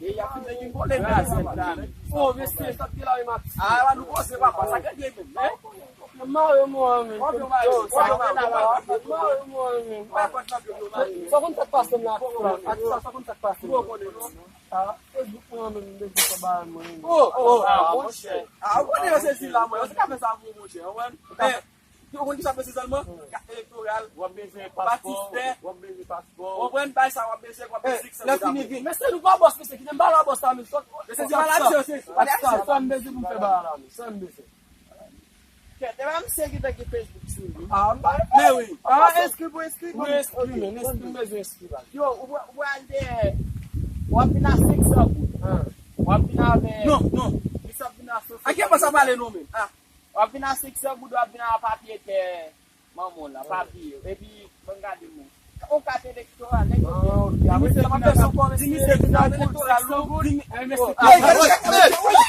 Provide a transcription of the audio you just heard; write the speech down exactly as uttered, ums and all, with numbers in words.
E y ap fin vin vole, men. O, mesye, sa te la, men, Max. A, la, nou poze, papa, sa gen de menm, men. Mare mwen, men. Yo, sa gen la, papa. Mare mwen, men. Sa konn sa k pase m la, sa konn sa k pase m. A, Facebook mwen, men, m bezwen fè bagay mwen. O, o, a, monchè. A, ou konnen yo sezi la, mwen. Yo te ka fè sa pou mwen, monchè. Ou konprann? Men, ou konn ki sa fè sezi sèlman? Kat elektoral, w ap bezwen paspò, batistè, w ap bezwen paspò. Ou konprann? Bagay sa w ap bezwen, w ap bezwen six cents. Lè fini vin. Mesye, nou pa bòs, mesye, kite m pale a bòs la, men sòt. Mesye, se pa la misye, se pa la misye. Sa m bezwen pou m fè bagay la, men sa m bezwen. Kèt, e pa misye ki te gen Facebook sou li. A, m pa. Men wi. A, enskri pou enskri. Wi, enskri, men enskri, m bezwen enskri la. Yo, ou pral, ou pral dèyè. W ap vin a senk san goud. A. W ap vin avè. Non, non. Li sot vin a senk san. A ki pòs sa pale non, men? A. W ap vin a senk san goud, w ap vin a papye tè manman w la, papye. Epi, ban m gade, men. Yon kat elektoral, nèg yo. Di misye vin a kat elektoral, non? Di misye vin a kat elektoral, non?